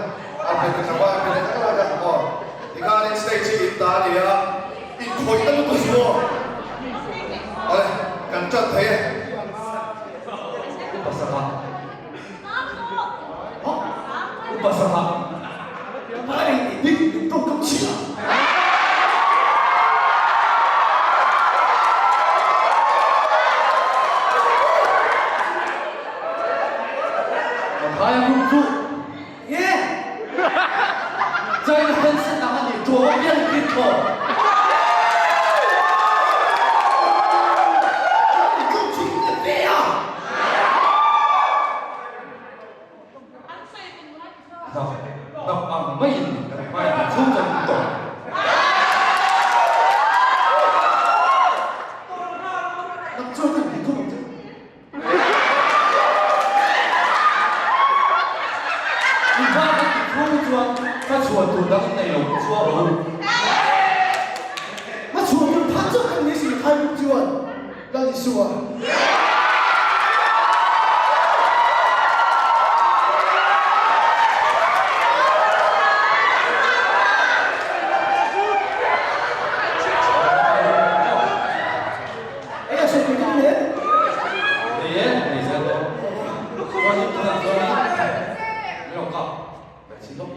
A pe ta thlapa, a pe ta tak lak a maw? Tikhanin stage hi in ta a ni a, inkhawih ta lutuk chu maw? Awle, kan ṭan thei e. Upa Sangha. Upa Sangha. Mathaia group chu nge China handset ang a ni tuah a piang kin thaw. Hnam hnam ang maiin kan hmaiah kan chhung chuan min tawng. Hnam chuan kan hmeh thung ang che. In hma kan tih thung chuan ka chhuan tur dang in nei lo chhuak rawh u. Hma chhuan tur phah chuan kan ni si thai buk chuan Lal Isua. Eng a sawi tur ka ni em? Nei e, nei zel dawn. Chuanin tunah chuanin min rawn kap ve chin lawk.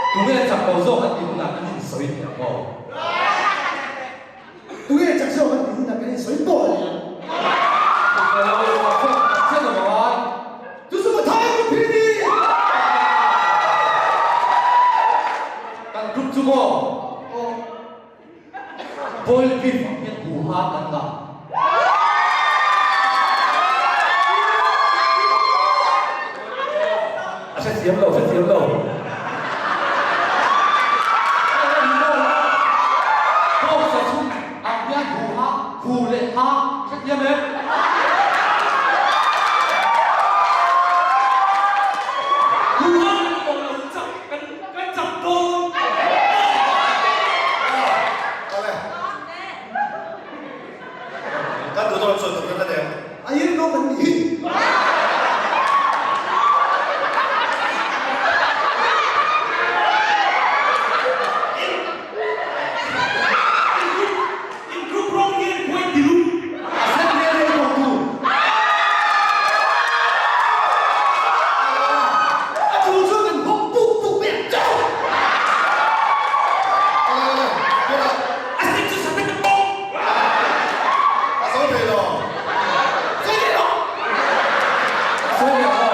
Tunge chak lo zawk an tih hunah kan insawi thei ang aw? Tunge chak zawk an tih hunah kan insawi pawh a ni ang. Tunge lo chak zawk chiah lo ang. Chu chu Mathai group hi ni! Kan group chu maw? Aw. Boiled beef ang hian buha kan ngah. A hrethiam lo, hrethiam lo. Thiam em? Huhang kan mamawh lo, chak kan kan chak dawn. Awle. Kan duh dawn sawi tur kan la nei ang. A ir no kan nih hi. In group rawng hian khuai tilum. A sen rel rel tawh tur. A thu chuan kan hawk puk puk mai ang chauh. Awle awle tunah. A sen chu sa vek ang. A zo thei lo. Sawi leh rawh. Sawi leh rawh.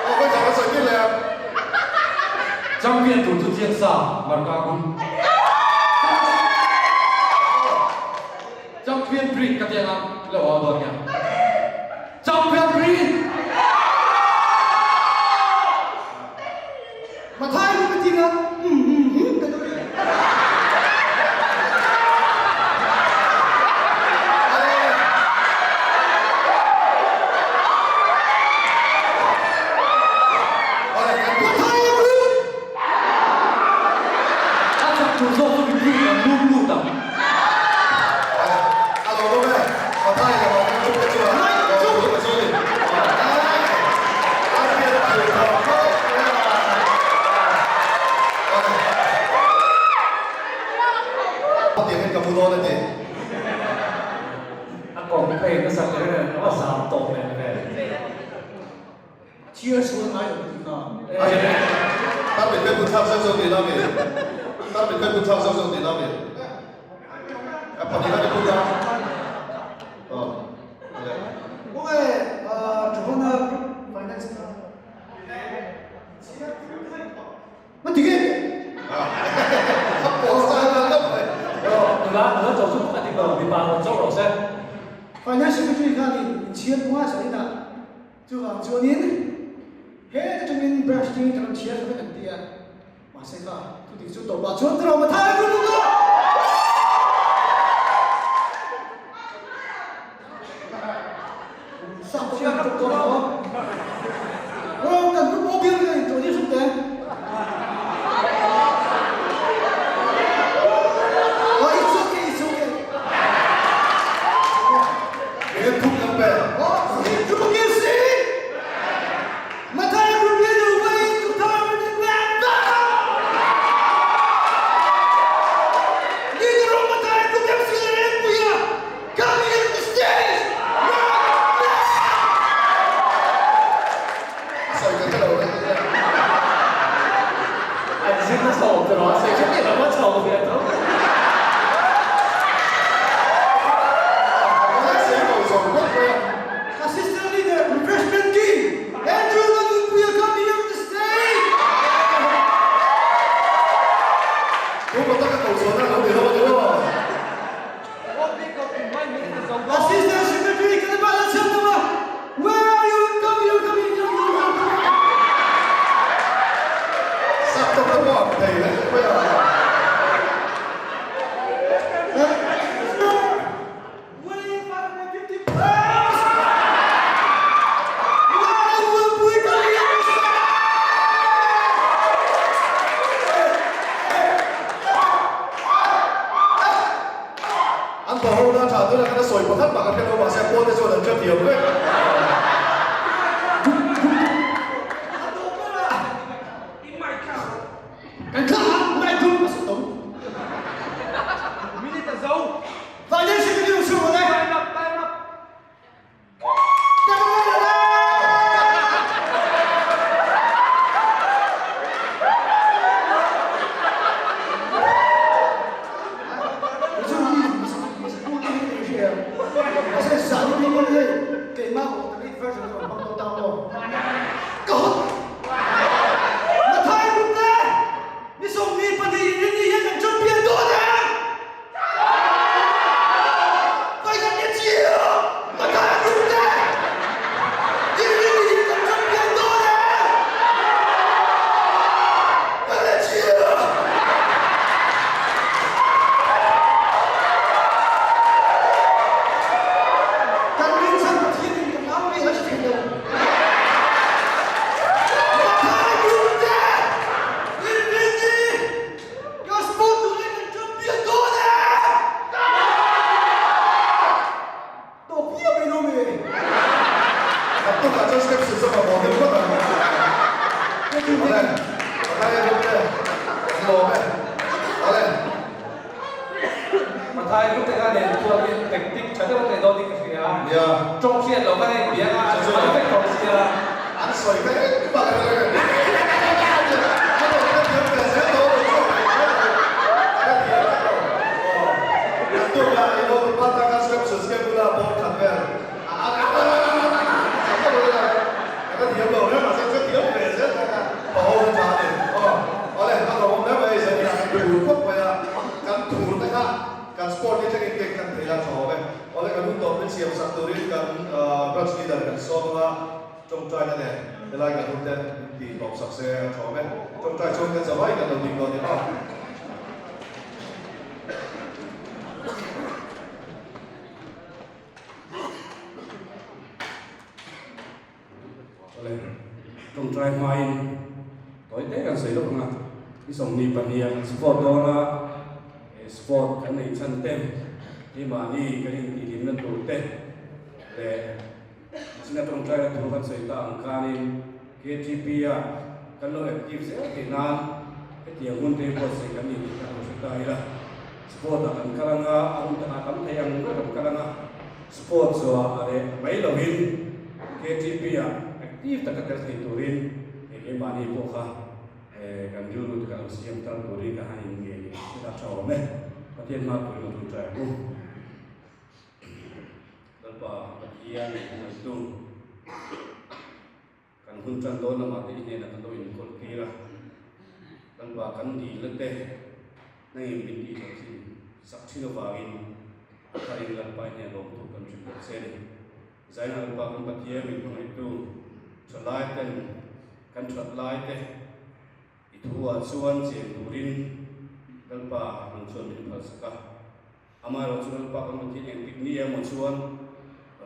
Aw khawi thla kan sawi tir leh ang. Champion tur chu chiang sa Marka group. Champion breed ka tiang a lo au dawn nia. Champion breed! Mathai lu ka ting a, umm umm umm ka ti reng. Mathai lu! A chak tur zawk chu mipui kan lum lut ang. A lo lawm e, Mathai leh Marka group te chuan lo lut a chuan in. A kawng phei nasa hle nen a va zam tawh hmel ve. Cheer sual ngai lo tih kha. Tar mit kai put thlak zeuh zeuh tih na mi? Tar mit kai put thlak zeuh zeuh tih na mi? A pahnih kha ni put a. Aw. Kawng e, Johana Group Finance kha. Ma ti nge? A pawl sa a lo mai. Nula, nula cho chu a dik lo, mipa rawn cho rawh se. Finance Secretary khanin inchhiar hma sahin a, chuvang chuanin he atangin branch atangin kan rawn chhiar vek an ti a, mahse kha thudik chu tawpah chuan ka rawm a thai ru bawk a. Sawi ka hre lo reng a nia. An zir nasa awm te rawh a sawi kher leh lo a chho ve tho. Assistant Leader Refreshment King Andrew Lalnunpuia coming on the stage! Tuma taka ko chuan a lo ni lo a ni maw? Assistant Secretary Kalibala Chandama, where are you? Come here, come here, come here, come here. Sak tawk te pawh ang thei reng mai a. An pa ho na tha tuna khan a sawi pakhat mah ka hre lo mahse a pawl te chuan an hre thiam vek. Kan thlah a, ngai tum. sawi kha engmah ka hre lo. A rawn hrethiam ve zel tawh a rawn chhuak ve zel tawh. Ka hrethiam vek lo. Aw. Kan tukah i lo pa taka scriptures ke bula bawm khat vel Ka hrethiam lo reng mahse hrethiam ve zel tawh kha ka ho na tha a ni. Aw. Awle, a lawmawm hle mai zan inah kan thur khawp mai a, kan thur te kha kan sport hi thlengin cake kan thei a tha awm e. Awle kan hun tawp min siam sak turin kan branch leader kan sawm anga tawngtaina nen helai kan hun te min tih hlawm sak se a tha awm e. Tawngtai chuan kan zavai kan lo ding dawn ni maw? Awle tawngtai hmain tawi te kan sawi lawk ang a, i 22 ah kan sport dawn a, sport kan neih chhan te, keimahni kan intihhlimna tur te leh china tawngtaina thu kan sawi ta ang khanin KTP a kan lo active zel theih nan hetiang hun te hi buatsaih kan ni tih kha kan hre ta ila, sport ah kan kal ang a, a hun takah tam thei ang ber kan kal ang a. Sport zuah a reh mai lovin KTP-ah active taka tel thei turin hei keimahni pawh kha kan rilru te kha lo siam tar turin ka han in ngei thil a tha awm e. Pathian hma turin a tum trai ang u. Lalpa Pathian hmangaihtu kan hun tan dawn lamah te i hnenah kan lo inkawl tir a, Lalpa kan dilna te nangin min tih hlawh thin sak thin avangin a tharin Lalpa i hnenah lawm tur kan hrilh leh che a ni. Zaina Lalpa kan Pathian min hmangaihtu tha lai ten kan that lai te i thu ah chuan chen turin Lalpa nang chuan min phal sak a. Amaherawhchu Lalpa kan Pathian engtik ni emaw chuan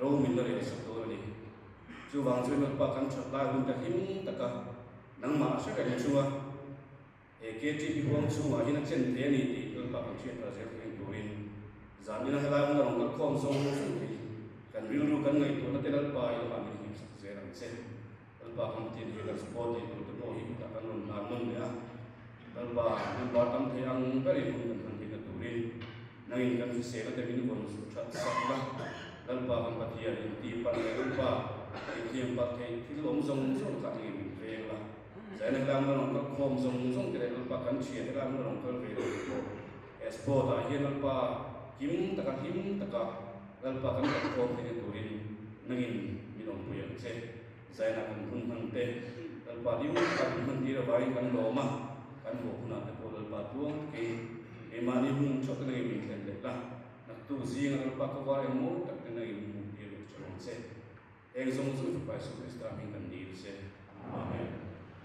ro min la rel sak dawn a ni. Chuvang chuan Lalpa kan that lai hun ta hlim taka nangmah a hre reng chunga he KTP huang chhungah hian a chen thei a ni tih Lalpa kan hriat thar zel thei turin zanina helai hmun a rawn kal khawm zawng zawng thei kan rilru kan ngaihtuahna te Lalpa i lamah min hip sak zel ang che. Lalpa kan Pathian hi kan support tih tur te pawh hi kutah kan rawn hlan nawn leh a, Lalpa member tam thei ang berin hun kan hman theihna turin nangin kan hriselna te min vawn that sak la, Lalpa kan Pathian inti palh leh Lalpa inthiam palh theih thil awm zawng zawng kha nangin min veng la, Zaina helai hmun a rawn kal khawm zawng zawng te leh Lalpa kan thian helai hmun a rawn kal ve lo te pawh he sport ah hian Lalpa kim taka hlim taka Lalpa kan kal khawm theihna turin nangin min awmpui ang che. Zaina kan hun hman te, Lalpa lim taka min hman tir avangin kan lawm a, kan haw hunah te pawh Lalpa tuang takin keimahni hun tha te nangin min thlen leh la, naktu zinga Lalpa ka var eng mawi tak te nangin min hmuh tir leh tha ang che. Eng zawng zawng Fapa Jesuh Krista hming kan dil che. Amen.